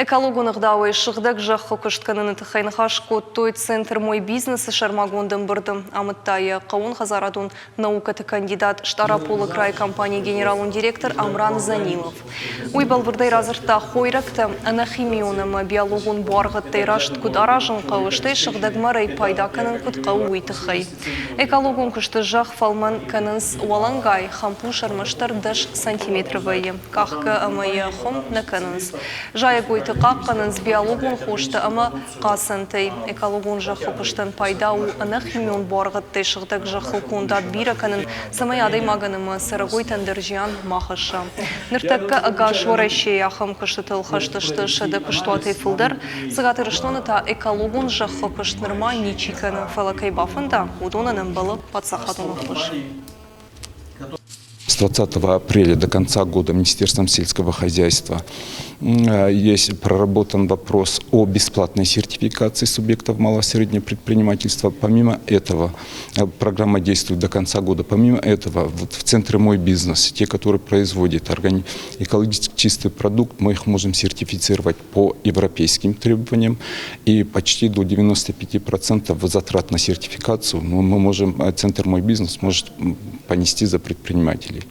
Экологон ӕгъдауӕй сыгъдӕг зӕххы куыст кӕныны тыххӕй ныхас кодтой Центр «Мой бизнес»-ы сӕрмагонд ӕмбырды. Амыдта йӕ хъӕууонхӕдзарадон наукӕты кандидат, Стъараполы крайы компанийы генералон директор Амран Занилов. Уый бӕлвырдӕй радзырдта, хойрӕгтӕ ӕнӕхимион ӕмӕ биологон буаргъӕдтӕй раст куыд аразын хъӕуы, стӕй сыгъдӕг мӕрӕй пайда кӕнын куыд хъӕуы, уый тыххӕй. Экологон куысты зӕхх фӕлмӕн кӕнынц уӕлӕнгай, хӕмпус ӕрмӕстдӕр 10 сантиметры вӕййы, къахгӕ ӕмӕ йӕ хуым нӕ кӕнынц. Зайӕгойты хъахъхъӕнынц биологон хостӕ ӕмӕ хъацӕнтӕй. Экологон зӕххы куыстӕн пайда у ӕнӕхимион буаргъӕдтӕй сыгъдӕг зӕххыл кондад бирӕ кӕнын, цӕмӕй адӕймагӕн ӕмӕ цӕрӕгойтӕн дӕр зиан ма хӕсса. Ныртӕккӕ ӕгас Уӕрӕсейы ахӕм куыстытыл хӕст сты 100 куыстуатӕй фылдӕр. Цӕгат Ирыстоны та экологон зӕххы куыст нырма ничи кӕны, фӕлӕ кӕй бафӕнда, уыдонӕн ӕмбӕлы паддзахадон ӕххуыс. С 20 апреля до конца года Министерством сельского хозяйства есть проработан вопрос о бесплатной сертификации субъектов малого и среднего предпринимательства. Помимо этого, программа действует до конца года. Помимо этого, вот в центре «Мой бизнес», те, которые производят экологически чистый продукт, мы их можем сертифицировать по европейским требованиям. И почти до 95% затрат на сертификацию мы можем, центр «Мой бизнес» может понести за предпринимателей.